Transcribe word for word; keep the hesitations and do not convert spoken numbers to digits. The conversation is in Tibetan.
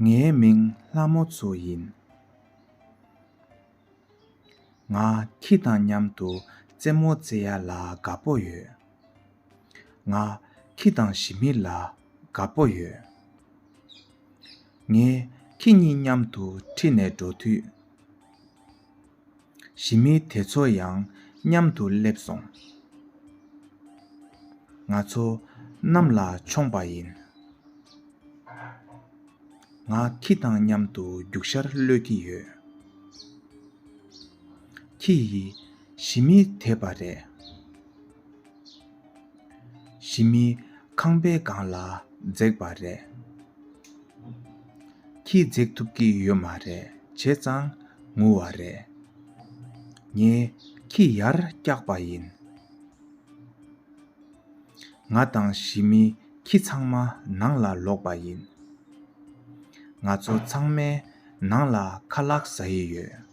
ངའི་མིང་ལྷ་མོ་མཚོ་ཡིན། ང་ཁྱི་དང་མཉམ་དུ་རྩེད་མོ་རྩེ་ཡ་ལ་དགའ་པོ་ཡོད། ང་ཁྱི་དང་ཞི་མི་ལ་དགའ་པོ་ཡོད། ངས་ཁྱི་གཉིས་མཉམ་དུ་ཁྲིད་ནས་འགྲོ་དུས། ཞི་མི་དེ་ཚོ་ཡང་མཉམ་དུ་སླེབས་སོང་། ང་ཚོ་གནམ་ལ་མཆོངས་པ་ཡིན། ང་ཁྱི་དང་མཉམ་དུ་རྒྱུག་ཤར་གློད་ཀྱི་ཡོད། ཁྱི་ཡིས་ཞི་མི་དེད་པ་རེད། ཞི་མི་ཁང་པའི་སྒང་ལ་འཛེགས་པ་རེད། ཁྱི་འཛེགས་ཐུབ་ཀྱི་ཡོད་མ་རེད། བྱས་ཙང་ངུ་བ་རེད། ངས་ཁྱི་ཡར་བཀྱགས་པ་ཡིན། ང་དང་ཞི་མི་ཁྱི་ཚང་མ་ནང་ལ་ལོག་པ་ཡིན། ང་ཚོ་ཚང་མས་ནང་ལ་ཁ་ལག་ཟ་ཡི་ཡོད།